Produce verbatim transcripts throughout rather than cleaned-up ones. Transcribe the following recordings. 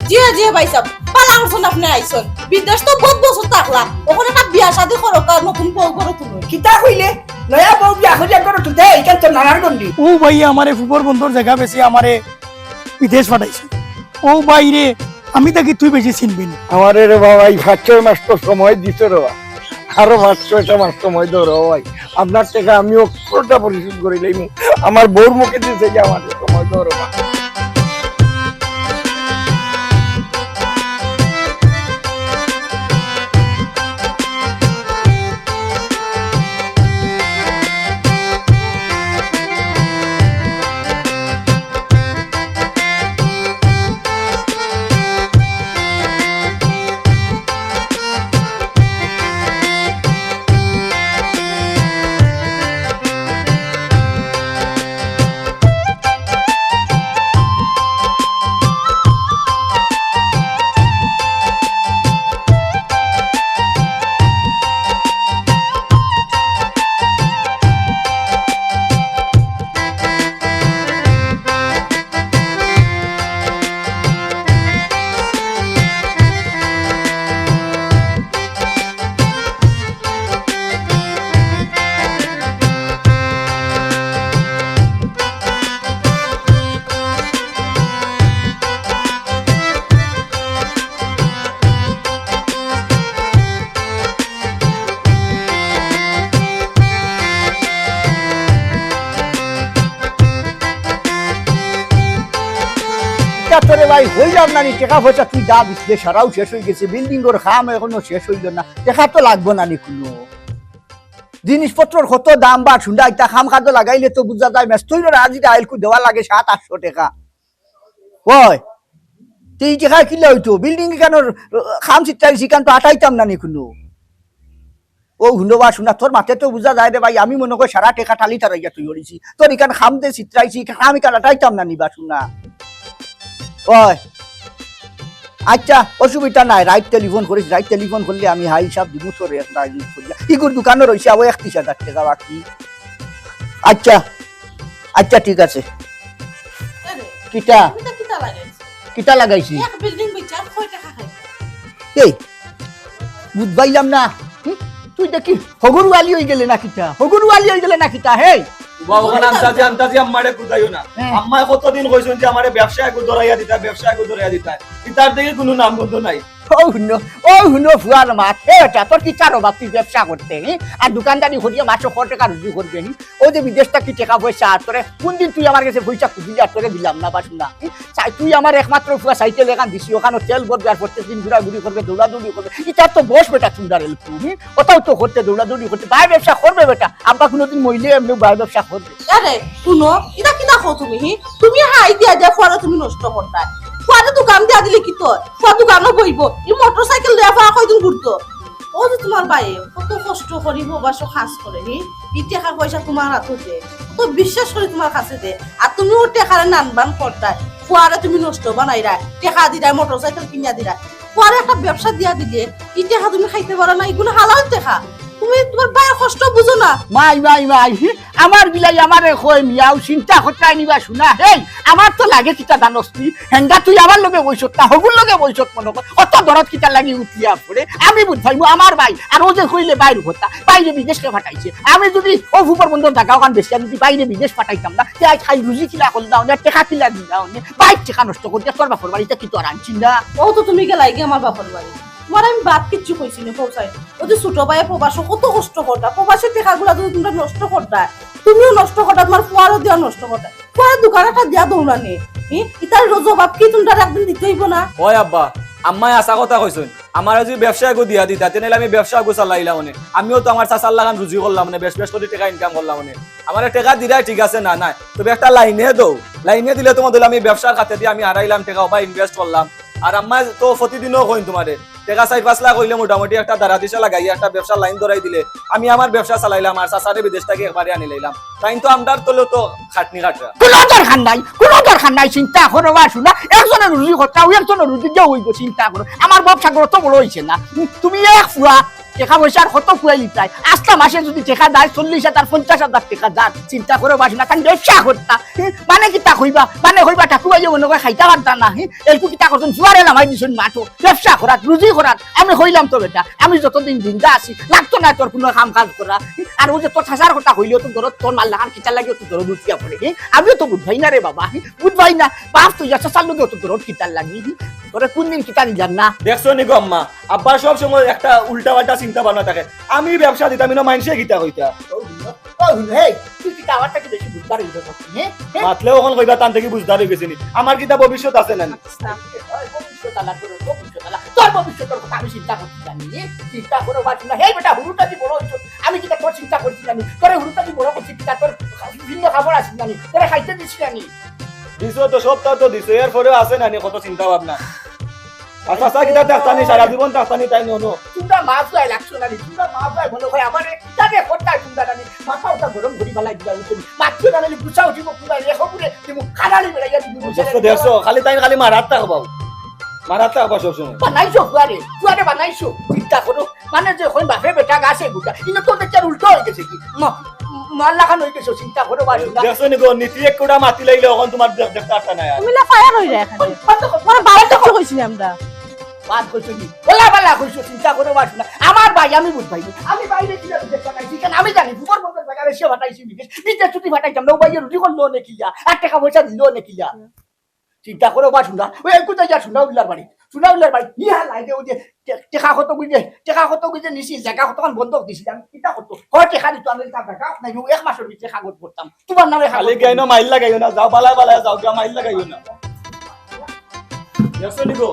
জি, জি, ভাইসাব, ভালা করছইন আপনে আইছইন। বিদেশ তো বউত বছর থাকলা, অখন একটা বিয়া শাদি করউক্কা, নতুন বউ ঘরো তুলউক্কা। কিতা কইলে? নয়া বউ বিয়া করিয়া ঘরো তুলতে, ইখান তো নানার গন্ডি। অউ ভাইয়ে আমারে ফুবর বন্দর জাগা বেচি আমারে বিদেশ পাঠাইছে। অউ ভাইরে, আমি থাকি তুই বেশি চিনবে নি। আমারে রে বাবা, ই পাঁচ ছয় মাস তো সময় দিছো রে বাবা। আরো পাঁচ ছয়টা মাস সময় দেও রে ভাই। আপনার টেকা আমি অক্ষরটা পরিশোধ করিলাইমু। আমার বউর মুখে দিছে যে আমারে সময় দেও রে বাবা। ইটা তোরে ভাই কইলাম না নি, টেকা পয়সা তুই যা দিছলে সারাও শেষ অইগেছে, বিল্ডিংর কাম এখনো শেষ অইলো না, টেকা তো লাগবো না নি কুনু। জিনিসপত্রর কত দাম বা হুন্ডা, ইটা কাম কাজো লাগাইলে তো বুঝা যায়, মেস্তইরর হাজিরা আইলকু দেওয়া লাগে সাত আটশো টেকা। অয়, তে ই টেকা কিলা অইতো? বিল্ডিং ইখানর, আহ, কাম চিত্রাইছি, ইখান তো আটাইতাম না নি কুনু। অউ হুনো বা হুনা, তোর মাতে তো বুঝা যায় রে ভাই, আমি মনো করি সারা টেকা টালি তারাইয়া তুই করিছি। তোর ইখান কাম দে চিত্রাইছি, ইখান কাম ইখান আটাইতাম না নি বা হুনা। অয়, আচ্ছা, অসুবিধা নাই, রাইত টেলিফোন করিস, রাইত টেলিফোন করলে আমি হাই হিসাব দিমু তোরে একটা ই করিয়া। ইগুর দোকানো রইছে আবার একত্রিশ হাজার টেকা বাকি। আচ্ছা, আচ্ছা, ঠিক আছে। আরে, কিতা? তুমি তো কিতা লাগাইছো? কিতা লাগাইছি? এক বিল্ডিং বেচা কয় টেকা খাইছো? এই, বুঝবাইলাম না। হুম? তুই দেখি হগরুয়ালি অইগেলে না কিতা? হগরুয়ালি অইগেলে না কিতা? হেই! বাবা, ওখানে আন্তাজি, আন্তাজি আম্মারে কুদাইও না। হ্যাঁ। আম্মায় কতদিন কইছইন যে আমারে ব্যবসা এগু ধরাইয়া দিতা, ব্যবসা এগু ধরাইয়া দিতা। ইতার দেখি কুনু নাম গন্ধ নাই। অউ হুনো, অউ হুনো ফুয়ার মাত। এ বেটা, তোর কিতার অভাব তুই ব্যবসা করতে, হি? আর দোকানদারি করিয়া মাসো কয় টেকা রুজি করবে, হি? অউ যে বিদেশ থাকি টেকা পয়সা আর তোরে, কুনদিন তুই আমার গেছে পয়সা খুজিলি আর তোরে দিলাম না বা হুনা, হি? চাই, তুই আমার একমাত্র ফুয়া, সাইকেল এখান দিছি, ওখানো তেল ভরবে আর প্রত্যেক দিন ঘুরাঘুরি করবে, দৌড়াদৌড়ি করবে। ইতার তো বয়স বেটা তুমরার এলকু, হি? ওটাও তো করতে, দৌড়াদৌড়ি করতে। বায় ব্যবসা করবে বেটা, আব্বা কুনুদিন মইলে এমনে বায় ব্যবসা করবে। আরে, হুনো, ইটা কিতা কও তুমি, হি? তুমি হাই দিয়া দিয়া ফুয়ারে তুমি নষ্ট করতায়। ফুয়ারে দোকান দিয়া দিলে কিতা অয়? ফুয়া দোকানো বইবো। ই মোটরসাইকেল লইয়া ফুয়া কয়দিন ঘুরতো? অউ যে তুমার ভাইয়ে কত কষ্ট করি প্রবাসো কাজ করে, হি? ই টেকা পয়সা তুমার আতো দে, কত বিশ্বাস করি তুমার কাছে দে, আর তুমি অউ টেকারে নানবান করতায়, ফুয়ারে তুমি নষ্ট বানাইরায়, টেকা দিরায়, মোটরসাইকেল কিনিয়া দিরায়, ফুয়ারে একটা ব্যবসা দিয়া দিলে, ই টেকা তুমি খাইতে পারো না, ইগুলা হালাল টেকা, তুমি তুমার ভাইর কষ্ট বুঝো না। মাই, মাই, মাই, হি? আমার বিলাই আমারে কয় মিয়াও চিন্তা করতায় নি বা হুনা, হেই, আমার তো লাগে কিতা জানোস নি? হেন্দা তুই আমার লগে বইছত না, হগুর লগে বইছত মনো কর। অত দরদ কিতা লাগি উঠিয়া পড়ে? আমি বুঝ পাইমু আমার ভাই। আর অউ যে কইলে ভাইর কথা, ভাইরে বিদেশে পাঠাইছে। আমি যুদি অউ ফুবর বন্দর জাগা ওখান বেচিয়া যুদি ভাইরে বিদেশ পাঠাইতাম না, তে আইজ খাই রুজি কিলা করলা অনে, টেকা কিলা দিলা অনে, ভাইর টেকা নষ্ট করিয়া তোর বাপর বাড়িত কিতা আর আনছি না। অউ তো তুমি গেলায় গি আমার বাপর বাড়ি। তুমারে আমি বাদ কিচ্ছু কইছি না, কও চাই। অউ যে ছোট ভাইয়ে প্রবাসো কত কষ্ট করতা, প্রবাসর টেকাগুলা যুদি তুমরা নষ্ট করতায়, তুমিও নষ্ট করতায়, তুমার ফুয়ারেও দিয়া নষ্ট করতায়। ফুয়ারে দোকান একটা দিয়া দেও না নে। হি? ইতার জবাব কি তুমরারে একদিন দিতে অইবো না? ওই আব্বা, আম্মায় হাছা কথা কইছইন। আমারে যুদি ব্যবসা এগু দিয়া দিতা, তে নাইলে আমি ব্যবসা এগু চালাইলাম অনে। আমিও তো আমার চাচার লাখান রুজি করলাম অনে, বেশ বেশ করি টেকা income করলাম অনে। আমারে টেকা দিরায় ঠিক আছে, না নাই, তবে একটা লাইনে দেও। লাইনে দিলে তুমার দিলে আমি ব্যবসার খাতে দিয়া আমি হারাইলাম টেকা, ওবা invest করলাম। আর আম্মায় তো প্রতিদিনও কইন তুমারে, টেকা চাইর পাঁচ লাখ অইলে মোটামুটি একটা দাঁড়া দিশা লাগাইয়া একটা ব্যবসার লাইন ধরাই দিলে আমি আমার ব্যবসা চালাইলাম, আর চাচারে বিদেশ থাকি একবারে আনিলাইলাম। তাইন তো আমরার তলে তো খাটনি খাটরা। কুনু দরকার নাই, কুনু দরকার নাই, চিন্তা করো বা হুনা, একজনে রুজি করতা, অউ একজনে রুজি দিয়া অইবো, চিন্তা করো। আমার ব্যবসা করো তো বড় অইছে না, তুমি এক ফুয়া, টেকা পয়সা আর কত খুয়াইলিতায়? আস্তা মাসে যুদি টেকা যায় চল্লিশ হাজার, পঞ্চাশ হাজার টেকা যায়, চিন্তা করো বাসনা, তাইন ব্যবসা করতা। হে, মানে কিতা কইবা? মানে কইবা ঠাকুভাইয়ে মনো কয় খাইতা পারতা না। হে, এরকু কিতা করছইন? জুয়ারে নামাই দিছইন মাঠো। ব্যবসা করাত, রুজি করাত। আমি কইলাম তো বেটা, আমি যতদিন জিন্দা আছি, লাগতো নায় তোর কুনু কাম কাজ করা। হে, আর অউ যে তোর চাচার কথা কইলে, অত দরদ তোর মার লাখান কিতার লাগি অত দরদ উঠিয়া পড়ে। হে, আমিও তো বুঝবায় না রে বাবা। হে, বুঝবায় না। বাপ তো ইয়া চাচার লগে অত দরদ কিতার লাগি। হে, তোরে কুনদিন কিতা দিলাম না। দেখছো নি গো আম্মা, আব্বা সব সময় একটা উল্টা পাল্টা চিন্তা ভাবনা থাকে। আমি ব্যবসা দিতাম, ইনো মাইনষে কিতা কইতা? ও হুনো, ও হুনো, হেই, তুই কিতা আমার থাকি বেশি বুঝদার অইছস নি, হে? হে? মাতলেও অখন কইবা তান থাকি বুঝদার অইগেছি নি। আমার কিতা ভবিষ্যৎ আছে না নি? ওই ভবিষ্যৎ আলা, তোর ভবিষ্যৎ আলা, তোর ভবিষ্যতর কথা আমি চিন্তা করছি না নি, হে? চিন্তা করো বাসনা। হেই বেটা, হুরু থাকি বড় অইছস, আমি কিতা তোর চিন্তা করছি না নি? তোরে হুরু থাকি বড় করছি কিতা? তোর ভিন্ন খাবার আছে না নি? তোরে খাইতে দিছি না নি? দিছো তো, সবতা তো দিছো, এরপরেও আছে না নি কত চিন্তা ভাবনা? আর চাচা কিতা থাকতা নি, সারা জীবন থাকতা নি তাইন অনো? তুমরা মা ফুয়ায় লাগছো না নি, তুমরা মা ফুয়ায় মনো কয় আমারে কিতা দিয়া করতায় তুমরা জানি, মাথা উঠা গরম করি ফালাই দিবা, বুঝছো নি? মাতছো না নি, গুছা উঠিবো তুমরা, লেখো পুরে, তুমি খানালি বেড়াইয়া দিবি, বুঝছো নি? দেখছো, খালি তাইন খালি মারাত থাকবা, মারাত থাকবা সবসময়। বানাইছো ফুয়ারে, ফুয়ারে বানাইছো, চিন্তা করো, মানে যে কইন বাপে বেটা গাছে গুটা, ইনো তো দেখি আর উল্টা অইগেছে কি? মা-, মার লাখান অইগেছে, চিন্তা করো বাসনা। দেখছো নি গো, নীতি এক কুড়া মাতি লাইলে অখন তুমার দেখ-, দেখতে আটটা নাই আর। তুমি না ফায়ার অইলে এখানে। বন্ধ কর, তোমার বাবা তো কইছি আমরা। বাদ কইছো নি? বলা বালা কইছো, চিন্তা করো বাসনা। আমার ভাই আমি বুঝবায় নি। আমি বাইরে কিলা বিদেশ পাঠাইছি, কেন আমি জানি, ফুবর বন্দর জাগা বেশি পাঠাইছি বিদেশ। বিদেশ ছুটি পাঠাইতাম না, ও ভাইয়ে রুটি করলো অনে কিলা, আর টেকা পয়সা দিলো অনে কিলা। চিন্তা করো বাসনা। ওই কোথায় যা সুনাউল্লার বাড়ি? সুনাউল্লার বাড়ি। ইয়া লাগে ওই যে টে-, টেকা কত বুঝে, টেকা কত বুঝে নিছি, জাগা কতখান বন্ধক দিছিলাম। কিতা করতো? হয় টেকা দিত, আমি দিতাম টেকা, নাই, ও এক মাসর ভিতরে কাগজ করতাম। তোমার নামে খালি কাগজ গাইনো মাইল লাগাইও না, যাও বালায় বালায় যাও, গিয়া মাইল লাগাইও না। দেখছো নি গো?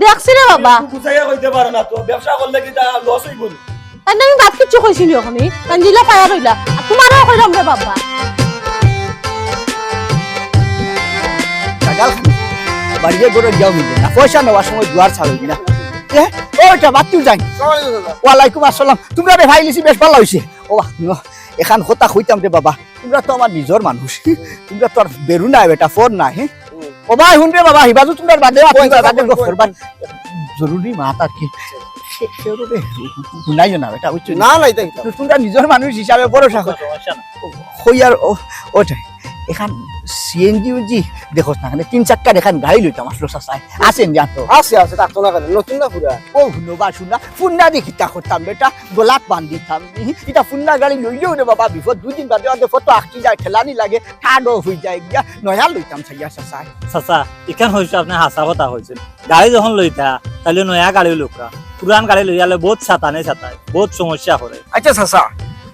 দেখছি রে বাবা। একটু বুঝাইয়া কইতে পারো না তো, ব্যবসা করলে কিতা লস অইবো নি? তাইন আমি বাদ কিচ্ছু কইছি নি অখনি, তাইন দিলা পায়া রইলা। আর তোমারও কইলাম রে বাবা। ছাগল খানি। বাড়িয়ে গরু যাও মিলে না, পয়সা নেওয়ার সময় দুয়ার ছাড়ো না। এ, ও এটা বাদ তুই যাই। আসসালামু আলাইকুম দাদা। ওয়ালাইকুম আসসালাম। তুমরারে পাইলিছি বেশ ভালা অইছে। ও বাহ, ন, এখান কথা কইতাম রে বাবা। তুমরা তো আমার নিজর মানুষ। তুমরা তো আর বেরু না বেটা, ফোন না, হে? হুম। ও ভাই, হুন রে বাবা, হিবাজু তুমরার বাদে, কই, তুমরার কই, বাদে কই, গফ কই, করবা। কই? জরুরি মাত আর কি। সে, সে ওরে হুনাইও না বেটা, বুঝছো নি? না, না, এটা কি? তুমরা নিজর মানুষ হিসাবে ভরসা কর। সমস্যা না। কই আর ও, ওটাই। এখান সিএনজি উনজি দেখোস না, এখানে তিন চারটা এখান গাড়ি লইতাম আসলো চাচায়। আছে নি আর তো? আছে, আছে, থাকতো না কেন? নতুন না পুরা? ও হুনো বা শুনা, ফুন্না দেখি তা করতাম বেটা, গলাত বান্ধিতাম। ইটা ফুন্না গাড়ি লইলেও রে বাবা বিপদ, দুই দিন বাদে বাদে ফটো আটকি যায়, ঠেলানি লাগে, ঠাডো হই যায় গিয়া, নয়া লইতাম চাইয়া চাচায়। চাচা, ইখান অবশ্য আপনে হাছা কথা কইছইন। গাড়ি যখন লইতা, তাইলে নয়া গাড়ি লউক্কা। পুরান গাড়ি লইয়া আইলে বউত সাতানে সাতায়, বউত সমস্যা করে। আচ্ছা চাচা,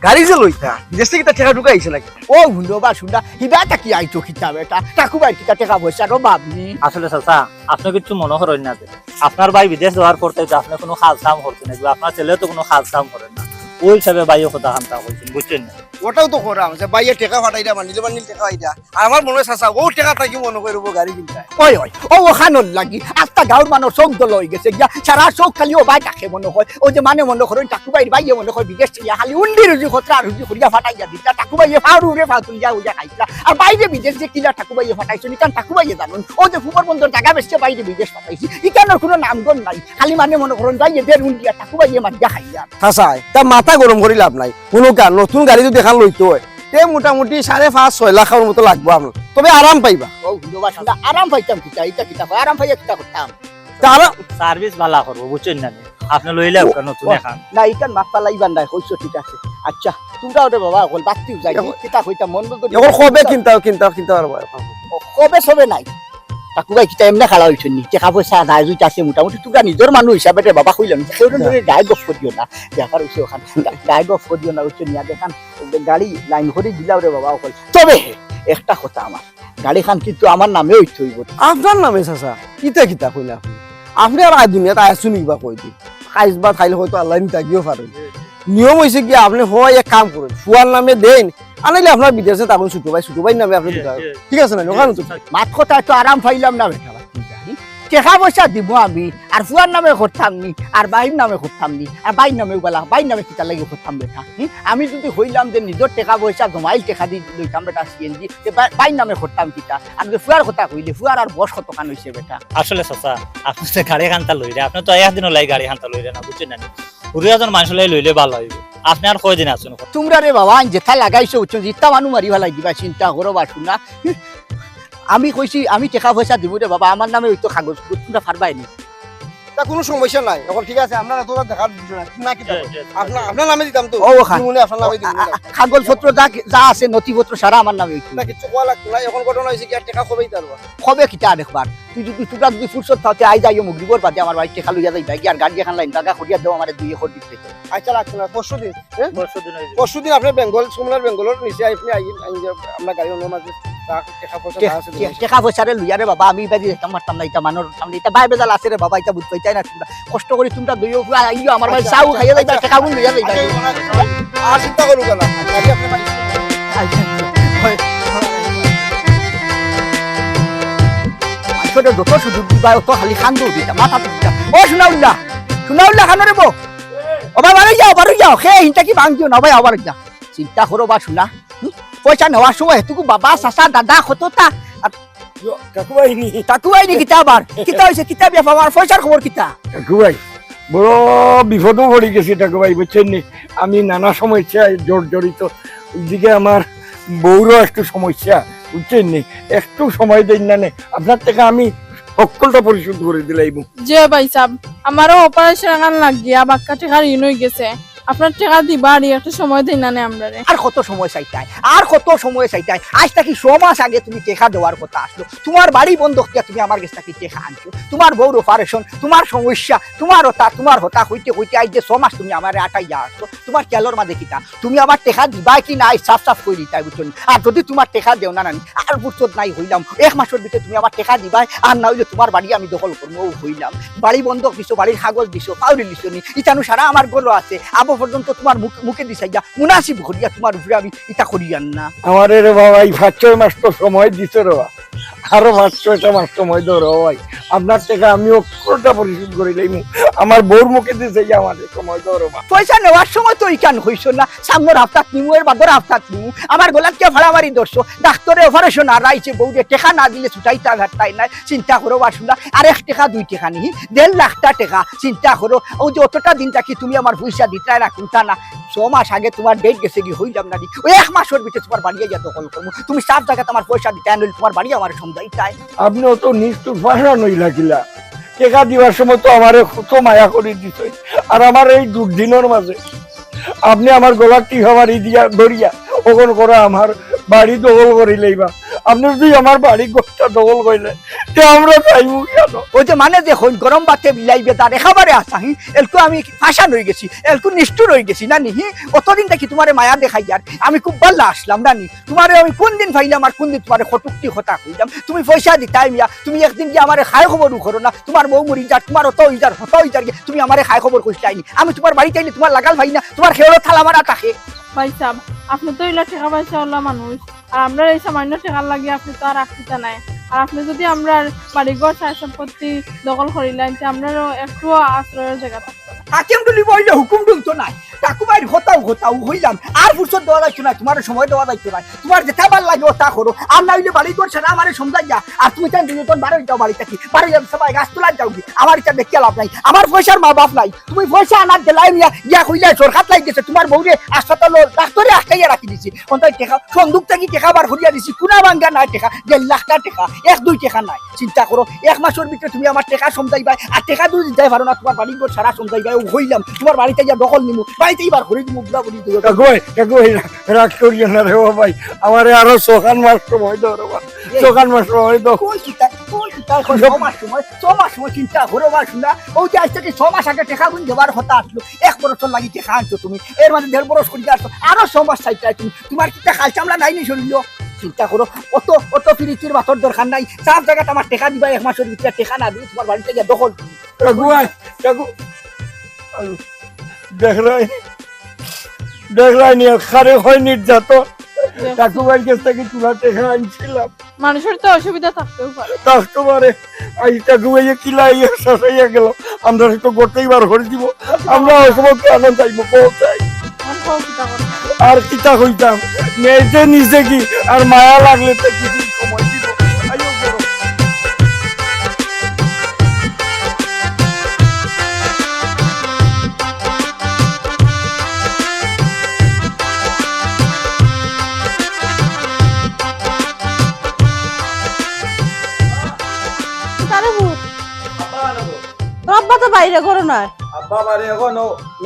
গাড়ি যে লইতা, বিদেশ থাকি কিতা টেকা টুকা আইছে নাকি? ও হুনো বা শুনা, হিবা থাকি আইতো কিতা বেটা, ঠাকুভাইর কিতা টেকা পয়সার অভাব নি? আসলে চাচা, আপনে কিচ্ছু মনো করইন না যে, আপনার ভাই বিদেশ যাওয়ার পর থাকি আপনে কুনু কাজ কাম করছইন না, কিবা আপনার ছেলেও তো কুনু কাজ কাম করে না, ওই হিসাবে ভাইয়ে কথা খান্তা কইছইন, বুঝছইন না? ওটাও তো করাম, যে ভাইয়ে টেকা পাঠাইরা, বান্ডিলে বান্ডিল টেকা পাঠাইরা। আর আমার মনো অয় চাচা, ও টেকা থাকি মনো অয় রবো গাড়ি কিনতা। ওই, ওই, ও ওখানোর লাগি, আস্তা গাঁওর মানুষ চোখ দল হই গেছে গিয়া, সারা চোখ খালি ও ভাই ডাকে মনো অয়। ও যে মানে মনো করইন, ঠাকুভাইর ভাইয়ে মনো অয় বিদেশ থাকি খালি উন্ডি রুজি খতরা রুজি করিয়া পাঠাইয়া দিতা, ঠাকুভাইয়ে ফাউর উরে ফাউ তুলিয়া উইয়া খাইতা। আর বাইরে বিদেশ যে কিলা ঠাকুভাইয়ে পাঠাইছইন, ইখান ঠাকুভাইয়ে জানইন। ও যে ফুবর বন্দর জাগা বেচছে বাইরে বিদেশ পাঠাইছি, ইখানোর কুনু নামগন্ধ নাই। খালি মানে মনো করইন ভাইয়ে দের উন্ডিয়া ঠাকুভাইয়ে মারিয়া খাইয়া। চাচা, তা মাথা গরম করি লাভ নাই। হুনউক্কা, নতুন গাড়ি যদি এখান লইতো অয়, তে মোটামুটি সাড়ে পাঁচ, ছয় লাখর মতো লাগবো আপনার। তবে আরাম পাইবা। ও, হুনো বা শুনা, আরাম পাইতাম কিতা? ইটা কিতা কয়? আরাম পাইয়া কিতা করতাম? তা আরাম সার্ভিস ভালা করবো, বুঝছইন না নি? আপনে লইলা ও, নতুন ও, এখান। না, ইখান মাত ফালাইবার নাই, কইছো ঠিক আছে। আচ্ছা, তুমরা ওরে বাবা, অকল বাদ দিও যাই, এখন কিতা কইতাম, মন বলতো এখন কবে কিনতা, কিনতা, কিনতা পারবো এখন? ও, কবে সবে নাই। ঠাকুভাই কিতা এমনে খাড়া অইছইন নি? টেকা পয়সা আদায় অইতাছে মোটামুটি, তুমরা নিজর মানুষ হিসাবে রে বাবা কইলাম, কেউ না। ধরে গায়ে গফ করিও না, ব্যাপার অইছে ওখান, গায়ে গফ করিও না, অইছে নিয়া দেখান, গাড়ি লাইন করি দিলাও রে বাবা অকল। তবে একটা কথা আমার, গাড়িখান কিন্তু আমার নামে অইতে অইবো। আপনার নামে চাচা? ইতা কিতা কইলা আপনে? আপনে আর আয় দুনিয়াত আয় শুনি বা কই দিন। খাইছ বা খাইলে হয়তো আল্লাহ নিতাগিও পারেন। নিয়ম অইছে কি, আপনে হয় এক কাম করইন, ফুয়ার নামে দেইন, আনাইলে আপনার বিদেশে তখন ছোট ভাই, ছোট ভাইর নামে আপনে জি, দিতে হবে। জি। ঠিক আছে না? জি, ওখানে তো জি। মাত কথায় তো আরাম পাইলাম না বেটা, বাচ্চা। টেকা পয়সা দিমু আমি, আর ফুয়ার নামে করতাম নি, আর ভাইর নামে করতাম নি, আর ভাইর নামে বালা, ভাইর নামে কিতার লাগি করতাম বেটা? হুম? আমি যদি কইলাম যে নিজর টেকা পয়সা জমাইল টেকা দি লইতাম বেটা সিএনজি, তে ভাই-, ভাইর নামে করতাম কিতা? আর যে ফুয়ার কথা কইলে, ফুয়ার আর বয়স কতখান অইছে বেটা? আসলে চাচা, আপনে তো গাড়ি খান্তা লইরা, আপনে তো একদিনর লাগি গাড়ি খান্তা লইরা না, বুঝছইন না নি? হুরু একজন মানুষ লইলে ভালা অইবো। আপনে আর কয়দিন আছইন? তুমরা রে বাবা, আইন যেতা লাগাইছো, বুঝছো, জিতা মানু মারি ফালাই দিবা, চিন্তা করো বা শুনা। আমি কইছি, আমি টেকা পয়সা দিমু রে বাবা, আমার নামে অইতো কাগজ, তুমরা পারবায় নি। তা কুনু সমস্যা নাই, অখন ঠিক আছে, আপনার তো দেখার বিষয় নাই, না কি জি, জি, জি। আপনার, আপনার নামে দিতাম তো, ও, ওখান। দিমুনে আপনার নামে দিমুনে। আ-, আ-, কাগজপত্র যা, যা আছে, নথিপত্র সারা আমার নামে অইতো। না, কিচ্ছু কওয়া লাগতো না, অখন ঘটনা অইছে কি, আর টেকা কবেই তারবা? কবে কিতা আরেকবার? তুই যদি, তুমরা যদি ফুরসত পাও, তে আইজ আইও, মগরিবর বাদে আমার বাড়িত টেকা লইয়া যাইবায় গি, আর গাড়ি এখান লাইন টাকা করিয়া দেও আমারে দুই একর দিতে। আচ্ছা, লাগতো না, পরশু দিন, হ্যাঁ? পরশু দিন অইবো। পরশু দিন আপনে বেঙ্গল, সুমনার বেঙ্গলর নিচে আপনে আইন, আইন যে আমরা গাড়ি অন্য মাঝে তা টেকা পয়সা টেকা, যা আছে টেকা, দিন। টেকা পয়সারে লইয়া রে বাবা, আমি ইবাদি যাইতাম পারতাম না, ইতা মানুর সামনে, ইতা বায় বেজাল আছে রে বাবা, ইতা বুঝ পাইতায় না তুমরা। কষ্ট করি তুমরা দুইও পুয়া আইও আমার বাড়ি, আচ্ছা, চাও খাইয়া যাইবায়, আচ্ছা। টেকা গুন লইয়া যাইবায়। আচ্ছা, আর চিন্তা করো না, গাড়ি আপনে বাড়ি। আচ্ছা, আচ্ছা। হয়। মানুষরে যত সুযোগ দিবায়, অত খালি কান্দো দিতা, মাথা দিতা। ও সুনাউল্লাহ, সুনাউল্লাহ, কানো রে বো? ও ভাই, বাড়ি যাও, বাড়ি যাও। খে হিনতা কি ভাঙ দিও না, ভাই, আবার যা। চিন্তা করো বা শুনা। হুম? পয়সা নেওয়ার সময় এটুকু বাবা, চাচা, দাদা, কততা। আর ইয়ো, কাকু ভাই নি? কাকু ভাই নি কিতা আবার? কিতা অইছে? কিতা ব্যাপার? আমার পয়সার খবর কিতা? কাকু ভাই, বড় বিপদো পড়ি গেছি কাকু ভাই, বুঝছইন নি? আমি নানা সমস্যায় জর্জরিত। ওইদিকে আমার বউরও একটু সমস্যা, বুঝছইন নি? একটু সময় দেইন না নে, আপনার টেকা আমি হক্কলটা পরিশোধ করি দিলাইমু। জি ভাই সাব, আমারও operation আন লাগিয়া বাক্কা টেকা ঋণ অইগেছে। আপনার টেকা দিবা আর একটা সময় দেইন না নে আমরারে। আর কত সময় চাইতায়? আর কত সময় চাইতায়? আইজ থাকি ছ মাস আগে তুমি টেকা দেওয়ার কথা আছলো। তুমার বাড়ি বন্ধক দিয়া তুমি আমার গেছ থাকি টেকা আনছো। তুমার বউর operation, তুমার সমস্যা, তুমার হতা, তুমার হতা কইতে কইতে আইজ যে ছ মাস তুমি আমারে আটাইয়া আছছো। তুমার খেয়ালর মাঝে কিতা? তুমি আমার টেকা দিবায় কি নায়, সাফ সাফ কই দিতায়, বুঝছো নি? আর যদি তুমার টেকা দেও না, নানি, আর ফুরসত নাই কইলাম, এক মাসর ভিতরে তুমি আমার টেকা দিবায়, আর না অইলে তুমার বাড়ি আমি দখল করমু, অউ কইলাম। বাড়ি বন্ধক দিছো, বাড়ির কাগজ দিছো, পাউরি দিছো নি, ইতানু সারা আমার গলো আছে, আবো পর্যন্ত তুমার মুখ, মুখে দিছাইয়া, মুনাসিব করিয়া তুমার উপরে আমি ইতা করিয়ার না। আমারে রে বাবা, এই পাঁচ ছয় মাস তো সময় দিছো রে বাবা। আরো পাঁচ ছয়টা মাস সময় দেও রে ভাই, আপনার টেকা আমি হক্কলটা পরিশোধ করিলাইমু। আমার বউর মুখে দিছাইয়া আমারে সময় দেও রে ভাই। পয়সা নেওয়ার সময় তো ইখান কইছো না, সামনর হাপ্তাত নিমু, এর বাদর হাপ্তাত নিমু। আমার গলাত কিয়া ফাড়াফাড়ি ধরছো? ডাক্তরে operation আরাইছে, বউরে টেকা না দিলে ছুটাইতা পারতায় নায়। চিন্তা করো বা শুনা, আর এক টেকা দুই টেকা নি, দেড় লাখটা টেকা। চিন্তা করো, অউ যে অতটা দিন থাকি তুমি আমার পয়সা দিতায় না, কুনতা না। ছ মাস আগে তুমার date গেছে গি, কইলাম না নি? অউ এক মাসর ভিতরে তুমার বাড়ি আইয়া দখল করমু। তুমি সাফ জাগাত আমার পয়সা দিতায়, নইলে তুমার বাড়ি আমারে সমঝাইতায়। আপনে অত নিষ্ঠুর পাষাণ অইলা কিলা? টেকা দিবার সময় তো আমারে কত মায়া করি দিছইন, আর আমার এই দুর্দিনর মাঝে আপনে আমার গলাত টিপা মারি দিয়া ধরিয়া অখন করা আমার বাড়ি দখল করিলাইবা। আপনে যদি আমার বাড়ি ঘরটা দখল করিলাইন, তে আমরা যাইমু কেনে? অউ যে মানে যে কইন, গরম ভাতে বিলাই বেজার, একেবারে হাছা, হি? এলকু আমি পাষাণ অইগেছি, এলকু নিষ্ঠুর অইগেছি, না নি? হি? অতদিন থাকি তুমারে মায়া দেখাইয়ার, আমি খুব ভালা আছলাম, না নি? তুমারে আমি কুনদিন পাইলাম আর কুনদিন তুমারে কটুক্তি কথা কইলাম? তুমি পয়সা দিতায় মিয়া, তুমি একদিন গিয়া আমারে খায় খবরও করো না, তুমার বউ মরি যার, তুমার অতা অই যার, হতা অই যার গিয়া, তুমি আমারে খায় খবর কইছলায় নি? আমি তুমার বাড়িত আইলে তুমার লাগাল পাই না, তুমার খেওলো তালা মারা থাকে। ভাই সাব, আপনে তো ইলা টেকা পয়সা ওলা মানুষ, আর আমরার এই সামান্য টেকার লাগি আপনে তো আর রাখতা নায়। আর আপনে যদি আমরার বাড়ি ঘর সয় সম্পত্তি দখল করিলাইন, তে আমরারও একটুও আশ্রয়র জাগা থাকতো না। হাকিম টুলি বইলে হুকুম টুলতো নায়। কাকু ভাইর কথাও কথা, অউ কইলাম, আর ফুরসত দেওয়া যাইতো নায়, তুমারে সময় দেওয়া যাইতো নায়। তুমার যেতা ভালা লাগে অতা করো, আর না অইলে বাড়ি ঘর সারা আমারে সমঝাইয়া, আর তুমি তাইন দুইজন বার অই যাও বাড়ি থাকি, বার অইয়া সবাই গাছ তোলার যাও গি, আমার ইতা দেখিয়া লাভ নাই, আমার পয়সার মা বাপ নাই। তুমি পয়সা আনার গেলায় নিয়া গিয়া কইলায় সরকার লাগি গেছে, তুমার বউরে হাসপাতালো ডাক্তরে আটকাইয়া রাখি দিছে। অখন তাই টেকা সন্দুক থাকি টেকা বার করিয়া দিছি, কুনা ভাঙ্গা নাই টেকা, দেড় লাখটা টেকা, এক দুই টেকা নায়। চিন্তা করো, এক মাসর ভিতরে তুমি আমার টেকা সমঝাইবায়, আর টেকা যদি দিতায় পারো না, তুমার বাড়ি ঘর সারা সমঝাইবায়। অউ কইলাম, তুমার বাড়িত আইয়া দখল নিমু, বাড়িত আইবার করি দিমু, বুড়া বুড়ি দিও। কাকু ভাই, কাকু ভাই, রা-, রাগ করিও না রে ও ভাই, আমারে আরো ছখান মাস সময় দেও রে ভাই, এই, ছখান মাস সময় দেও। কই কিতা, কই কিতা, কই ছ মাস সময়, ছ মাস সময় চিন্তা করো বা শুনা। অউ যে আইজ থাকি ছ মাস আগে টেকা গুন দেবার কথা আছলো, এক বরছর লাগি টেকা আনছো তুমি, এর মাঝে দেড় বরছ করিয়া আছছো, আরো ছ মাস চাইতায় তুমি। তুমার কিতা খাল চামড়া নাই নি শরীলো? চিন্তা করো, অত, অত ফিরিতির মাতর দরকার নাই। সাফ জাগাত আমার টেকা দিবায়, এক মাসর ভিতরে টেকা না দিলে তুমার বাড়িত গিয়া দখল। কাকু ভাই, কাকু, দেখরায়, দেখরায় নি, কারে কয় নির্যাতন। কাকু ভাইর গেছ থাকি তুলা টেকা আনছিলাম। মানুষর তো অসুবিধা থাকতেও পারে। থাকতে পারে। আইজ কাকু ভাইয়ে কিলা আইয়া শেষ অইয়া গেল। আমরারে তো গতেই বার করি দিবো। আমরা অসময় আনন্দ আইবো, কোথায়? আর কিতা কইতাম? মেয়েতে নিজে কি আর মায়া লাগলে তো কিছু সময় দিবো। আইও করো। তোর আব্বা তো বাইরে ঘরো নাই। আব্বা বারে এখন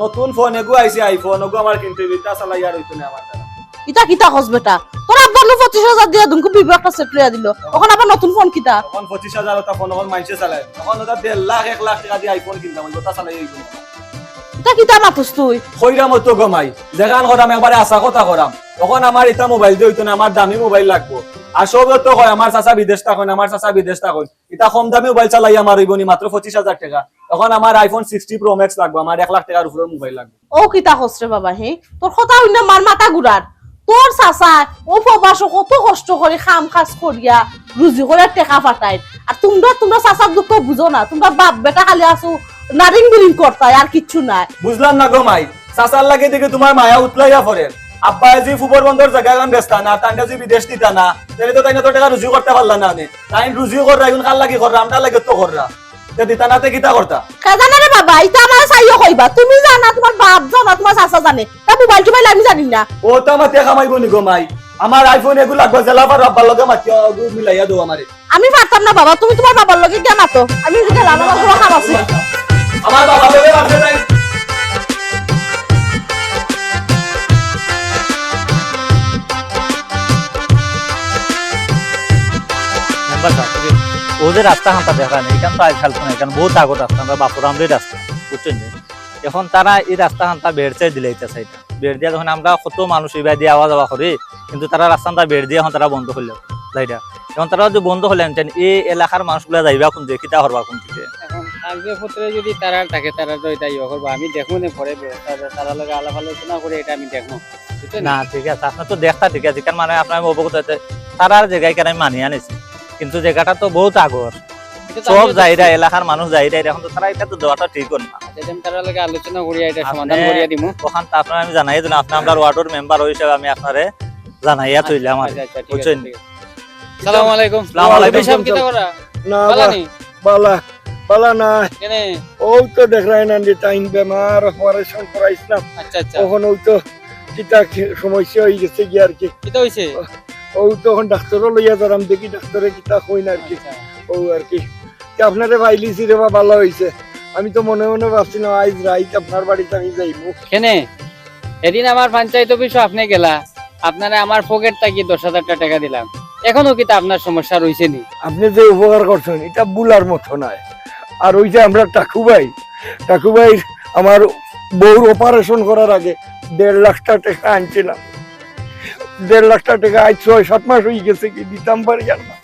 নতুন ফোন এগু আইছে, iPhone, ওগু আমার কিনতে অইবো, ইতা চালাইয়া আর অইতো না আমার দ্বারা। ইতা কিতা কস বেটা? তোর আব্বার নু পঁচিশ হাজার দিয়া দুমকু Vivo একটা set লইয়া দিল, অখন আবার নতুন ফোন কিতা? অখন পঁচিশ হাজার ওটা ফোন অখন মাইনষে চালায়, অখন ওটা দেড় লাখ এক লাখ টেকা দিয়া iPhone কিনতাম, ওটা চালাই অইবো না। ইতা কিতা মাতস তুই? কইরাম তো গো মাই, যেখান করাম একবারে আশা কথা করাম। অখন আমার ইতা মোবাইল দিয়া অইতো না, আমার দামি মোবাইল লাগবো। আর সব তো কয় আমার চাচা বিদেশ থাকইন, আমার চাচা বিদেশ থাকইন। ইতা কম দামি মোবাইল চালাই আমার অইবো নি মাত্র পঁচিশ হাজার টেকা। অখন আমার iPhone sixty Pro Max লাগবো, আমার এক লাখ টেকার উপরে মোবাইল লাগবো। ও কিতা কস রে বাবা, হে? তোর কথা অইন্য মার মাথা ঘুরার। তোর চাচায় ও প্রবাসো কত কষ্ট করি কাম কাজ করিয়া রুজি করিয়া টেকা পাঠায়। আর তুমরা, তুমরা চাচার দুঃখ বুঝো না। তুমরা বাপ বেটা খালি আছো নারিং বিরিং করতায়, আর কিচ্ছু নাই। বুঝলাম না গো মাই, চাচার লাগি দেখি তুমার মায়া উতলাইয়া পড়ের। আব্বায় যে ফুবর বন্দর জাগা অখান বেচতা না, তানরে যে বিদেশ দিতা না, তাইলে তো তাইন অত টেকা রুজি করতা পারলা না নে। তাইন রুজি কররা, অখন কার লাগি কররা, আমরার লাগি তো কররা। তে দিতা না তে কিতা করতা? কে জানে রে বাবা, ইতা আমারে চাইও কইবা। তুমি জানা, তুমার বাপ জানা, তুমার চাচা জানে। তা মোবাইল টোবাইল আমি জানি না। ও তো আমার টেকা মাইবো নি গো মাই। আমার iPhone এগু লাগবো, জেলা পারো আব্বার লগে মাতিয়া, ওগু মিলাইয়া দেও আমারে। আমি পারতাম না বাবা, তুমি তুমার বাবার লগে গিয়া মাতো। আমি গেলাম, আমার বড় কাম আছে। আমার বাবার লগে মাততে যাই। মেম্বার সাব, ও যে রাস্তা খানতা দেখরা নি, ইখান তো আইজকাল তো না, ইখান বউত আগর রাস্তা, আমরার বাপর আমরার রাস্তা, বুঝছইন নি? অখন তারা ই রাস্তা খানতা বেড় চাই দিলাইতা চাইরা। বেড় দিয়া অখন আমরা কত মানুষ ইবায়দি আওয়া যাওয়া করি, কিন্তু তারা রাস্তা খানতা বেড় দিয়া অখন তারা বন্ধ করিলাইলা লাইরা। অখন তারা যদি বন্ধ করিলাইন, তে ই এলাকার মানুষগুলা যাইবা কুন দিকে, কিতা করবা কুন দিকে? অখন কাগজপত্রে যদি তারার থাকে, তারা তো ইতা ইয়ে করবা। আমি দেখমু নে পরে ব্যবস্থা, তারার লগে আলাপ আলোচনা করি ইটা আমি দেখমু। বুঝছইন নি? না, ঠিক আছে, আপনে তো দেখতা, ঠিক আছে, কারণ মানে আপনার অবগত অইতে তারার জাগা ইখান আমি মানিয়া নিছি, কিন্তু জাগাটা তো বউত আগর। ইটা তো সব আমিও যাইরা, দেখছি। এলাকার মানুষ যাইরা, অখন তো তারা ইটা তো দেওয়াটা ঠিক অর না। আচ্ছা, ইটা আমি তারার লগে আলোচনা করিয়া ইটা সমাধান করিয়া দিমু। অখান তো আপনারে আমি জানাইয়া দিলাম, আপনে আমরার ওয়ার্ডর মেম্বার হিসাবে আমি আপনারে জানাইয়া থইলাম আর কি। আচ্ছা, আচ্ছা, ঠিক আছে, বুঝছইন নি? ঠিক আছে। আসসালামু আলাইকুম। আসসালামু আলাইকুম। মুরব্বি সাব, কিতা করা? না, বালা বা-, নি? বালা, বালা না। কেনে? অউ তো দেখরায় না নি, তাইন বেমার, operation করাইছলাম। আচ্ছা, আচ্ছা। অখন অউ তো কিতা কি সমস্যা অইগেছে গি আর কি। কিতা অইছে? অউ তো অখন ডাক্তারও লইয়া যাইরাম, দেখি ডাক্তারে কিতা কইন আর কি। আচ্ছা। অউ আর কি। তে আপনারে পাইলিছি রে বা, বালা অইছে। আমি তো মনে মনে ভাবছিলাম আইজ রাইত আপনার বাড়িত আমি যাইমু। কেনে? এদিন আমার পঞ্চায়েত অফিসো আপনে গেলা, আপনারে আমার পকেট থাকি দশ হাজারটা টেকা দিলাম, অখনো কিতা আপনার সমস্যা রইছে নি? আপনে যে উপকার করছইন, ইটা ভুলার মতো নায়। আর অউ যে আমরার টাকু ভাই, টাকু ভাইর আমার বউর operation করার আগে দেড় লাখটা টেকা আনছিলাম, দেড় লাখটা টেকা আইজ ছয় সাত মাস অইগেছে গি, দিতাম পারিয়ার না।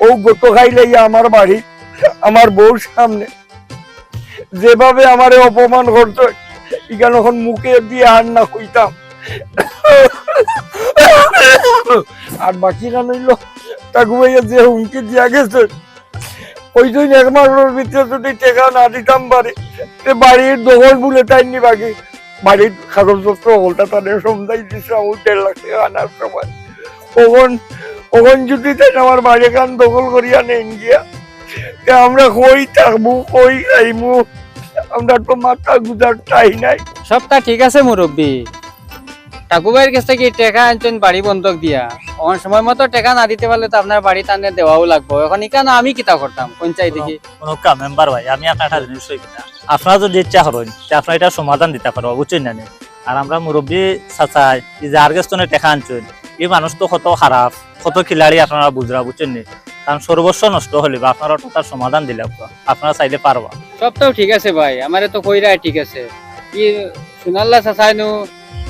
অউ গত কাইল আইয়া আমার বাড়িত আমার বউর সামনে যেভাবে আমারে অপমান করছইন, ইখান অখন মুখে দিয়া আর না কইতাম। আর বাকিখান অইলো, টাকু ভাইয়ে যে হুমকি দিয়া গেছইন, অউ দুই এক মাসর ভিতরে যদি টেকা না দিতাম পারি, তে বাড়ির দখল বুলে তাইন নিবা গি। বাড়ির কাগজপত্র হকলতা তারে সমজাই দিছলাম, অউ দেড় লাখ টেকা আনার সময়। অখন, অখন যদি তাইন আমার বাড়িখান দখল করিয়া নেইন গিয়া, তে আমরা কই থাকমু, কই খাইমু? আমরার তো মাথা গুজার ঠাই নাই। সবতা ঠিক আছে মুরব্বি, টাকু ভাইর গেছ থাকি টেকা আনছইন বাড়ি বন্ধক দিয়া, অখন সময় মতো টেকা না দিতে পারলে তো আপনার বাড়ি তানে দেওয়াও লাগবো। অখন ইখানো আমি কিতা করতাম, কইন চাই দেখি? কুনু কাম, মেম্বার ভাই, আমি আপনারে একটা জিনিস কই কিতা, আপনারা যদি ইচ্ছা করইন, তে আপনারা ইটার সমাধান দিতা পারবা, বুঝছইন না নি? আর আমরা মুরব্বি চাচায়, ই যার গেছ থনে টেকা আনছইন, ই মানুষ তো কত খারাপ, কত খিলাড়ি আপনারা বুঝরা, বুঝছইন নি? তান সর্বস্ব নষ্ট অইলে বা আপনারা তো তার সমাধান দিলাউক্কা, আপনারা চাইলে পারবা। সবতাউ ঠিক আছে ভাই, আমারে তো কইরা ঠিক আছে। ই সুনাল্লা চাচায় নু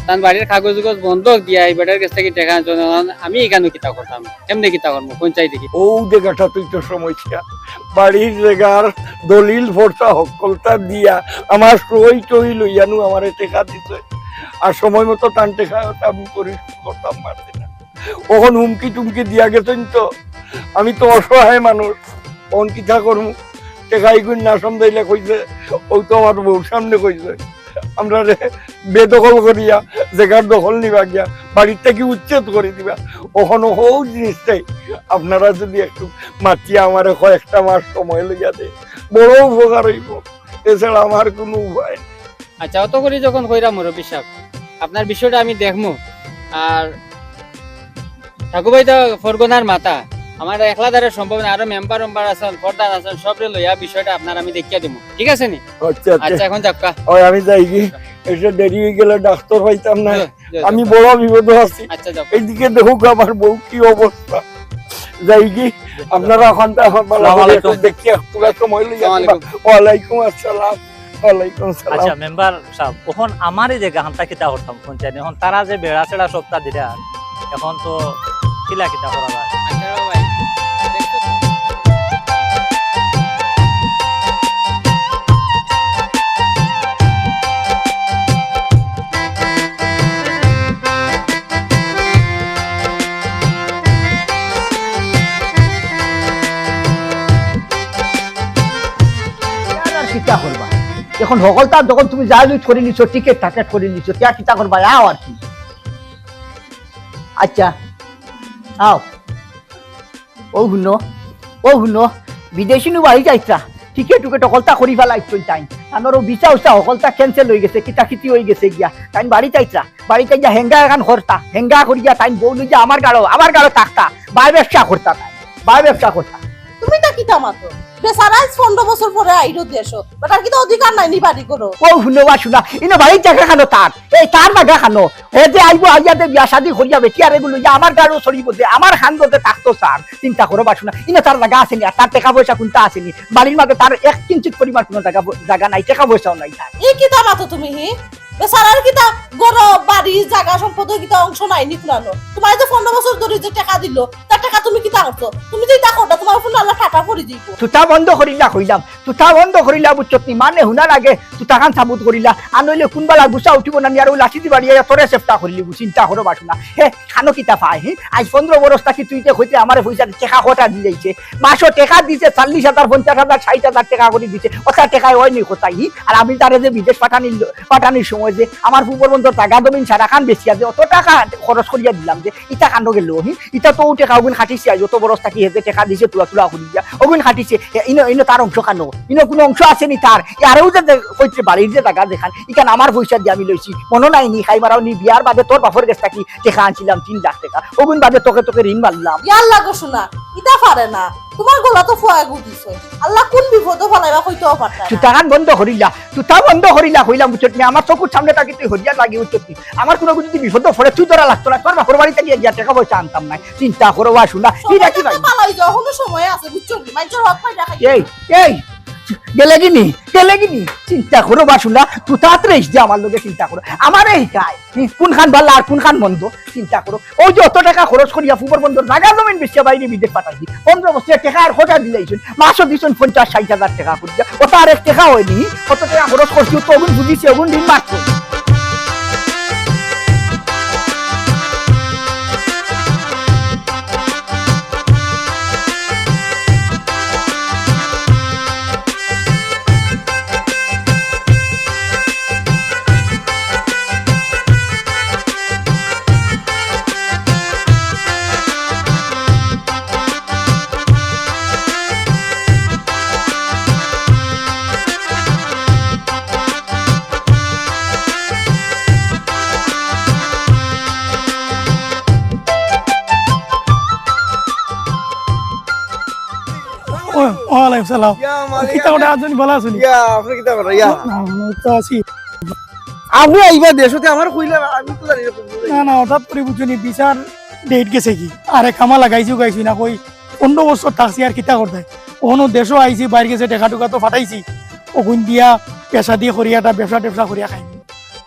তান বাড়ির কাগজ উগজ বন্ধক দিয়া ই বেটার গেছ থাকি টেকা আনছইন, অখন আমি ইখানো কিতা করতাম? কেমনে কিতা করমু? কইন চাই দেখি। অউ জাগাটাতই তো সমস্যা। বাড়ির জাগার দলিল পর্চা হকলতা দিয়া আমার সই টই লইয়া নু আমারে টেকা দিছে। আর সময় মতো তান টেকা ওটা আমি পরিশোধ করতাম পারছি না। অখন হুমকি টুমকি দিয়া গেছইন তো, আমি তো অসহায় মানুষ, অখন কিতা করমু? টেকা ইগুইন না সমজাইলে কইছে, অউ তো আমার বউর সামনে কইছে, আমরারে বেদখল করিয়া জাগার দখল নিবা গিয়া, বাড়ির থাকি উচ্ছেদ করি দিবা। অখন অউ জিনিসটাই আপনারা যদি একটু মাতিয়া আমারে কয়েকটা মাস সময় লইয়া দেইন, বড় উপকার অইবো, এছাড়া আমার কুনু উপায় নাই। আচ্ছা, অত করি যখন কইরা মুরব্বি সাব, আপনার বিষয়টা আমি দেখমু। আর ঠাকু ভাই তো ফরগনার মাথা, আমার একলা দ্বারা সম্ভব না, আরো মেম্বার মেম্বার আছইন, প্রধান আছইন, সবরে লইয়া বিষয়টা আপনার আমি দেখিয়া দিমু, ঠিক আছে নি? আচ্ছা, আচ্ছা। আচ্ছা, এখন যাউক্কা। ওই আমি যাইগি, একটু দেরি অই গেলে ডাক্তার পাইতাম না। জি, জি, আমি জি। বড় বিপদো আছি। আচ্ছা, যাউক্কা। এইদিকে দেখউক্কা আমার বউ কি অবস্থা। যাইগি, আপনারা ওখানটা আমার ভালো আসসালামু করে একটু আলাইকুম। দেখিয়া পুরা সময় লইয়া আসসালামু দিবা। আলাইকুম। ওয়ালাইকুম আসসালাম। ওয়ালাইকুম সালাম। আচ্ছা, মেম্বার সাব, অখন আমার এই জাগাখানটা কিতা করতাম, কোন চাইনি? অখন তারা যে বেড়া-ছেড়া সবতা দিরা, অখন তো কিলা কিতা করা যায়? আচ্ছা, ভাই, দেখছো তো? আর, আর কিতা করবা? অখন হকলতা যখন তুমি যা লুট করি নিছো, টিকিট টাকেট করি নিছো, কিয়া কিতা করবা? আও আর কি। আচ্ছা, আও। ও হুনো, ও হুনো, বিদেশি নু বাড়ি যাইত্রা, টিকিট টুকেট হকলতা করি ফালাইছইন তাইন। তানর ও ভিসা উসা হকলতা cancel অই গেছে, কিতা কিতি অই গেছে গিয়া। তাইন বাড়ি যাইত্রা, বাড়ি যাইয়া হেঙ্গা এখান করতা, হেঙ্গা করিয়া তাইন বউ লইয়া আমার গাড়ো, আমার গাড়ো থাকতা, বায় ব্যবসা করতা তাইন, বায় ব্যবসা করতা। তুমি তা কিতা মাতো? বেচারা আইজ পনরো বছর পরে আইলো দেশো, বেটার কিতা অধিকার নাই নি বাড়ি করো? ও হুনো বা শুনা, ইনো বাড়ির জাগা খানো তার, এই তার জাগা খানো, হে যে আইবো আইয়া দে বিয়া শাদি করিয়া বেটি আর এগুলো ইয়া আমার গাড়ো চড়িবো দে, আমার খান্দো দে থাকতো চার, চিন্তা করো বা শুনা, ইনো তার জাগা আছে নি, আর তার টেকা পয়সা কুনতা আছে নি, বাড়ির মাঝে তার এক কিঞ্চিত পরিমাণ কুনু জাগা প-, জাগা নাই, টেকা পয়সাও নাই তার। ই কিতা মাতো তুমি হি? বেচারার কিতা ঘর, বাড়ি, জাগা, সম্পদ কিতা অংশ নাই নি কুনানো? তুমারে যে পনরো বছর ধরি যে টেকা দিলো, তার টেকা তুমি কিতা করছো? তুমি যে ইতা করো, তুমার উপর আল্লাহ ঠাটা পড়ি যাইবো। তুতা বন্ধ করিলা কইলাম, তুতা বন্ধ করিলা বুঝছত নি? মানে হুনার আগে তুতাখান সাবুত করিলা, আর নইলে কুনবালা গুছা উঠিবো না নি, আর ওই লাঠি দি বাড়িয়া তোরে চেষ্টা করিলি, চিন্তা করো বা শুনা। হে, খানো কিতা পায়, হে? আইজ পনরো বরস থাকি তুই যে কইতে আমারে পয়সা টেকা কটা দি যাইছে, মাসো টেকা দিছে চল্লিশ হাজার, পঞ্চাশ হাজার, ষাইট হাজার টেকা করি দিছে, অতা টেকায় অয় নি কথাই, হি? আর আমি তারে যে বিদেশ পাঠানির ল-, পাঠানির সময় যে আমার ফুবর বন্দর জাগা জমিন সারাখান বেচিয়া যে অত টেকা খরচ করিয়া দিলাম যে ইতা কানো গেলো, হি? ইতা তো ও টেকা অগুন খাটিছে, আইজ অত বরস থাকি হে যে টেকা দিছে তুলা তুলা করিয়া, অগুন খাটিছে, হে, ইনো, ইনো তার অংশ খানো, ইনো কুনু অংশ আছে নি তার? ইয়ারেও যে দে-, কইতে বাড়ির যে জাগা যেখান, ইখান আমার পয়সা দি আমি লইছি, মনো নাই নি? খাই মারাও নি, বিয়ার বাদে তোর বাপর গেছ থাকি টেকা আনছিলাম তিন লাখ টেকা, অগুন বাদে তোকে তোকে ঋণ মারলাম। ইয়াল্লা গো শুনা, ইতা পারে না, তুমার গলা তো ফুয়া গু দিছে, আল্লাহ কুন বিপদো ফালাইবা কইতেও পারতা না। তুতাখান বন্ধ করিলা, তুতা বন্ধ করিলা কইলাম বুঝছত নি? আমার চকুর সামনে থাকি তুই হরিয়া লাগি বুঝছত নি? আমার কুনু যদি বিপদো পড়ে তুই ধরা লাগতো না, তোর বাপর বাড়ি থাকি গিয়া টেকা পয়সা আনতাম না। চিন্তা করো বা শুনা, কি সময় রাখি ভাই? থাকতে পালাই যাও, কুনু সময় আছে বুঝছো নি? মাইনষের হক পাইরা খাই। এই, এই, গেলে কি নি? গেলে কি নি? চিন্তা করো বা শুনা, তুতাত রেস দে আমার লগে চিন্তা করো। আমারে হিকায়, হুম, কুনখান ভালা আর কুনখান মন্দ চিন্তা করো। ওই যে অত টেকা খরচ করিয়া ফুবর বন্দর জাগা জমিন বেচিয়া বাইরে বিদেশ পাঠাইছি। পনরো বছরে টেকা আর কটা দিলাইছইন, মাসো দিছইন পঞ্চাশ ষাইট হাজার টেকা করিয়া। অতা আর এক টেকা অয় নি, কত টেকা খরচ করছি, অত অগুন বুঝিছে, অগুন ঋণ মারছে। ও, ওয়ালাইকুম সালাম। ইয়া মালিক, কিতা করে আপনি আছইন, ভালা আছইন? ইয়া, আপনি কিতা করেন? ইয়া। না, না, তো আছি। আপনি আইবা দেশতে আমার কইলা না, আমি তো জানি না। না, না, হঠাৎ করে বুঝছইন নি, ভিসার date গেছে গি। আর একামা লাগাইছি, উগাইছি না, কই পনরো বছর থাকছি আর কিতা করতে? অনো দেশো আইছি, বাইর গেছে, টেকা টুকা তো ফাটাইছি। অগুন দিয়া, পয়সা দিয়া করিয়া, একটা ব্যবসা ট্যাবসা করিয়া খাইমু।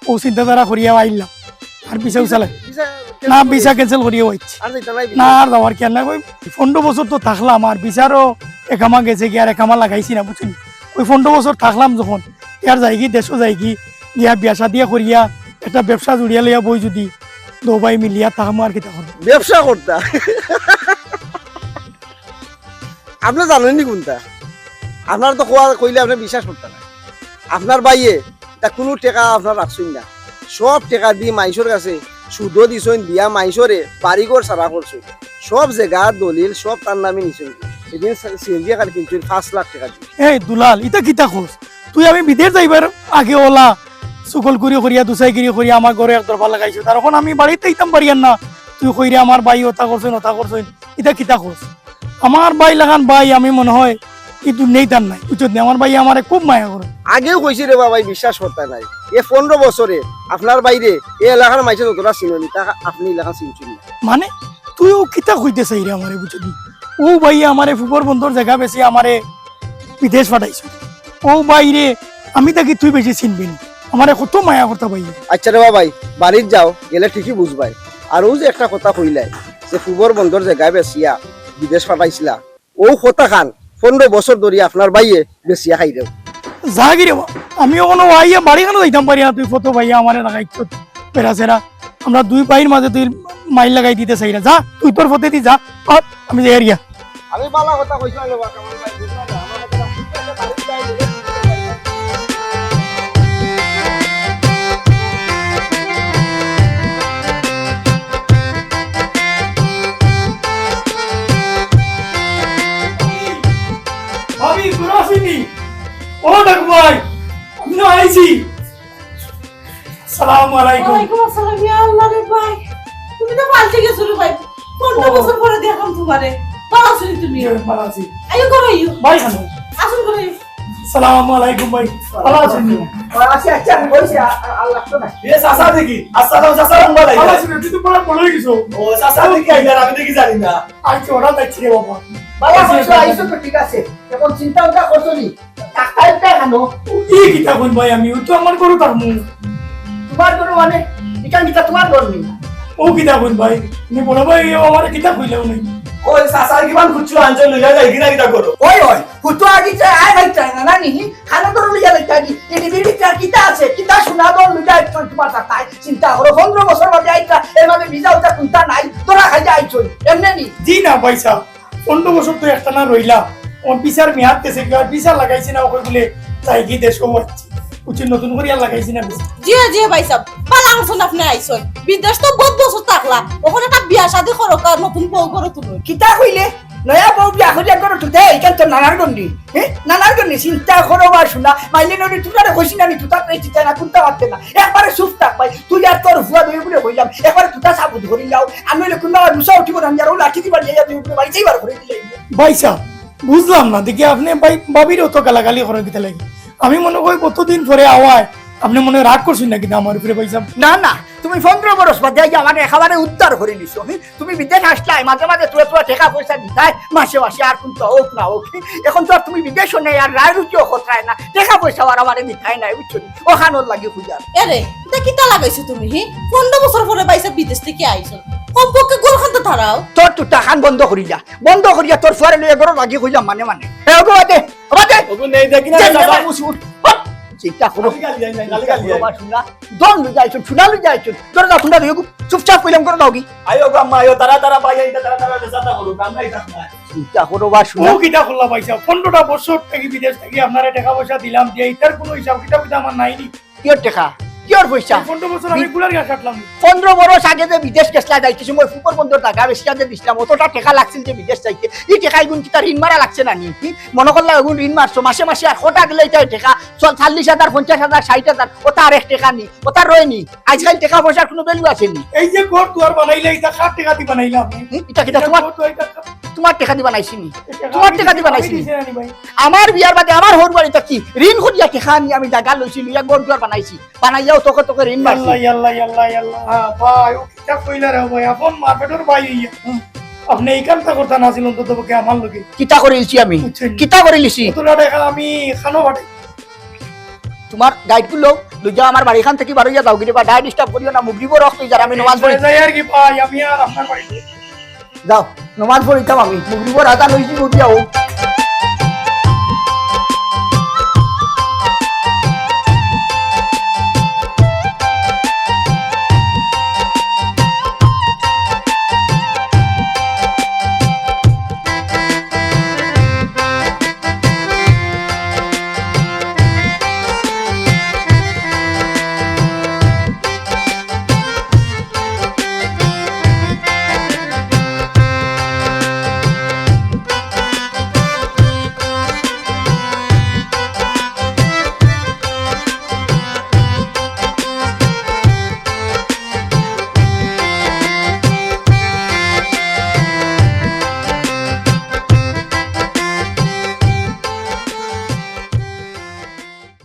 ও চিন্তাধারা করিয়া আইলাম। আর ভিসা উসালে। ভিসা না, cancel ভিসা করিয়া। Cancel করিয়া আইছি। আর যাইতা নাই না, ভিসা? আর যাওয়ার কি আর না, ওই পনরো বছর তো থাকলাম, আর ভিসারও একামা গেছে গি, আর একামা লাগাইছি না, বুঝছইন? ওই পনরো বছর থাকলাম যখন, আর যাইগি, দেশো যাইগি, গিয়া বিয়া শাদিয়া করিয়া, একটা ব্যবসা জুড়িয়া লইয়া বই যদি, দো ভাই মিলিয়া থাকমু আর কিতা করমু? ব্যবসা করতা? আপনে জানইন নি কুনতা? আপনার তো কওয়া কইলে আপনে বিশ্বাস করতা না। আপনার ভাইয়ে তা কুনু টেকা আপনার রাখছইন না, সব টেকা দি মাইনষর গেছে সুদো দিছইন, দিয়া মাইনষরে বাড়িঘর সারা করছইন, সব জাগা দলিল সব তার নামে নিছইন। এদিন সি-, সিএনজি কার কিনছইন পাঁচ লাখ টেকা দি। এই দুলাল, ইতা কিতা কস? তুই আমি বিদেশ যাইবার আগে ওলা চুগলখুরি করিয়া, দুসাইগিরি করিয়া আমার ঘরো এক দরবার লাগাইছস। আর অখন আমি বাড়িত আইতাম পারিয়ার না। তুই কইরে আমার ভাই ওতা করছইন, ওতা করছইন। ইতা কিতা কস? আমার ভাই লাখান ভাই, আমি মনে হয় ই দুনিয়াত আর নাই, বুঝছত নি? আমার ভাই আমারে খুব মায়া করে। আগেও কইছি রে বা ভাই, বিশ্বাস করতা নায়। এ পনরো বছরে আপনার ভাইরে এ এলাকার মাইনষে যতটা চিনইন, তা আপনে ইলাখান চিনছইন না। মানে, তুই অউ কিতা কইতে চাইরে আমারে, বুঝছত নি? অউ ভাইয়ে আমারে ফুবর বন্দর জাগা বেচিয়া আমারে বিদেশ পাঠাইছে। অউ ভাইরে আমি থাকি তুই বেশি চিনবে নি, আমারে কত মায়া করতা ভাইয়ে। আচ্ছা রে বা ভাই, বাড়িত যাও, গেলে ঠিকই বুঝবায়। আর অউ যে একটা কথা কইলায় যে ফুবর বন্দর জাগা বেচিয়া বিদেশ পাঠাইছিলা, অউ কথাখান পনরো বছর ধরি আপনার ভাইয়ে বেচিয়া খাইরেউ। যাগি রে বা, আমি অখনো আইয়া বাড়িখানো যাইতাম পারি না, তুই কত ভাইয়ে আমারে লাগাইছত বেড়া ছেড়া। আমরা দুই ভাইর মাঝে তুই মাইর লাগাই দিতে চাইরা। যা, তুই তোর পথেদি যা, আর আমি যাইয়ার গিয়া। আমি বালা কথা কইছি না রে বা, কামাল ভাই, বুঝলা না? আমার কথা ঠিক আছে, বাড়িত যাই, ভাবি, ঘুরে আসিনি। ও ডাক ভাই, আমি তো আইছি। সালাম আলাইকুম। ওয়ালাইকুম আসসালাম। ইয়া আল্লাহ রে ভাই, তুমি তো পাল্টে গেছো রে ভাই। পনরো ও। বছর পরে দেখলাম তোমারে। ভালা আছো নি তুমি? জি, ভালা আছি। আইও ঘরো আইও। ভাই, কেন? আসুন ঘরো আইও। সালাম আলাইকুম ভাই, ভালা আছইন নি? ও, আছি, আছি, আমি বইছি, আ-, আ-, আর লাগতো না। এ, চাচা দেখি। আসসালাম, চাচা, লম্বা লাগে। ভালা আছি, তুই তো পুরা বড় অই গেছো। ও, চাচা দেখি আইলা, আমি দেখি জানি না। আইছি, হঠাৎ আইছি রে বাবা। ভালা আইছি, করছো, আইছি। আইছো তো ঠিক আছে। এখন চিন্তা ভাবনা করছো নি? ডাক্তার একটা খানো। ই কিতা কইন ভাই, আমি অউ তো আমার ঘরো থাকমু। তোমার ঘরো মানে? ইখান কিতা তোমার ঘর নি? অউ কিতা কইন ভাই, তুমি বড় ভাই, অউ আমারে কিতা কইলাও নাই। ওই চাচার কিমান খুঁজছো আনছো, লইয়া যাই কিনা কিতা করো? ওই, ওই, হুতো আগে যে আয় ভাই চায় না, না নি? খানো ধরো লইয়া যাই কিনা? এই বিড়ি চা কিতা আছে? কিতা সোনা দর লইয়া আইছো তোমার চাচায়? চিন্তা করো, পনরো বছর বাদে আইতা, এর মাঝে ভিসা উঠা কুন্তা নাই, ধরা খাইয়া আইছো, এমনে নি? জি না ভাই সাহেব, পনরো বছর তো একটানা রইলাম, আমার ভিসার মেয়াদ গেছে গি, আর ভিসা লাগাইছি না, অউ কই বুলে যাইগি দেশো আইছি, বুঝছইন, নতুন করি আর লাগাইছি না ভিসা। জি, জি ভাই সাহেব, ভালা করছইন আপনে আইছইন। বিদেশ তো বউত বছর থাকলা, অখন একটা বিয়া শাদি করউক্কা, নতুন বউ ঘরো তুলউক্কা। কিতা কইলে? নয়া বউ বিয়া করিয়া ঘরো তুলতে, ইখান তো নানার ঘর নি। হে? নানার ঘর নি, চিন্তা করো বা সোনা, মাইলে নড়ি তুতারে কইছি না নি, তুতা প্রেম চিন্তা না, কুন্তা মাততে না। একবারে চুপ থাক ভাই, তুই আর তোর ফুয়া দুইও বুলে কইলাম, একবারে তুতা সাবুত করি লাও, আর নইলে কুন্তা আবার মুসা উঠিব না, আমি আর অউ লাঠি দিবা দিয়া তুই উপরে বাড়ি যাইবার করে দিলে। ভাই সাহেব, বুঝলাম না, দেখি আপনে ভাই, ভাবিরে অত গালাগালি করইন কিতা লাগি? আমি মনে করি কতদিন পরে আওয়ায়, আপনে মনে রাগ করছইন না কিতা আমার উপরে ভাই সাহেব? না, না, তুমি পনরো বরস বাদে আইয়া আমারে একেবারে উদ্ধার করি নিছো। হি, তুমি বিদেশ আসলায়, মাঝে মাঝে থুড়া থুড়া টেকা পয়সা দিতায়, মাসে মাসে আর কুন্তা অউক না অউক। হি, এখন তো আর তুমি বিদেশো নাই, আর রায় রুটিও খতরায় না, টেকা পয়সাও আর আমারে দিতায় নায়, বুঝছো নি? অখানর লাগি খুঁজার। এরে, ইটা কিতা লাগাইছো তুমি, হি? পনরো বছর পরে ভাই সাহেব বিদেশ থাকি আইছইন, কমপক্ষে ঘরখান তো ধরাও। তোর তুতাখান বন্ধ করি যা। বন্ধ করিয়া তোর ফুয়ারে লইয়া ঘরো লাগি কইলাম মানে মানে। এ, ওগো, বাদে, বাদে। ওগো, নেই দেখি না, দে, চাচা। দে, মুছি উঠ। হট। চিন্তা করো। খালি গালি দেয় না, খালি গালি দেয়। বাবা, শুনা। দন লই যাইছো, শুনা লই যাইছো। ধরো না, শুনা লই যাইছো। চুপচাপ কইলাম, ঘরো যাওগি। আইও গো আম্মা, আইও, তারা, তারা, ভাই, আইতা, তারা, তারা, বেজাতা করো, আমরা আইতাম না। চিন্তা করো বা শুনা। ও কিতা করলা ভাই সাহেব? পনরোটা বছর থাকি বিদেশ থাকি আপনারে টেকা পয়সা দিলাম, দিয়া ইতার কুনু হিসাব কিতাব কিতা আমার নাই নি। কিয়র টেকা? কিয়র পয়সা? এই পনরো বছর আমি বি-, গুলার গা কাটলাম। পনরো বরস আগে যে বিদেশ গেছলা, যাইতে সময় ফুকর বন্দর জাগা বেচিয়া যে দিছলাম, অতটা টেকা লাগছিল যে বিদেশ যাইতে। ই টেকা ইগুন কিতা ঋণ মারা লাগছে না নি? হি? মনো করলা ইগুন ঋণ মারছো, মাসে মাসে আর কটা দিলে ইতা টেকা, চল, চল্লিশ হাজার, পঞ্চাশ হাজার, ষাইট হাজার, অতা আর এক টেকা নি, অতা রয় নি। আইজকাইল টেকা পয়সার কুনু value আছে নি? এই যে ঘর দুয়ার বানাইলা, ইতা কার টেকা দি বানাইলা আপনে? হি? ইতা কিতা ইতা তোমার, ঘর দুয়ার ইতা তোমার টেকা দি বানাইছি নি? টেকা তোমার আমি টেকা দি দিছি, বানাইছি আমি নি? দিছি না নি ভাই? আমার বিয়ার বাদে আমার হউর বাড়িত থাকি ঋণ করিয়া টেকা আনি আমি জাগা লইছি, লইয়া ঘর দুয়ার বানাইছি, বানাইয়াও তোকে তোকে ঋণ মারছি। ইয়াল্লা, ইয়াল্লা, ইয়াল্লা, ইয়াল্লা। হ্যাঁ, ভাই, ও কিতা কইলা রে ভাই? আপন মা-বেটার ভাই অইয়া। হুম। আপনে ইখানতা করতা না আছিল অন্তত পক্ষে আমার লগে। কিতা করিলিছি আমি? বুঝছেন? কিতা করিলিছি? অতটা টেকা আমি খানো ফাটাই। তোমার গাইডগুলো লই যাও, আমার বাড়িখান থাকি বারইয়া যাওগি রে বা, direct disturb করিও না, মুগরিবর অক্ত অইযার, আমি নমাজ পড়ি। যাই আর কি ভাই, আমি আর আপনার বাড়িত। যাও, নমাজ পড়িতাম আমি, মুগরিবর আজান অইছে, উঠিয়া যাও।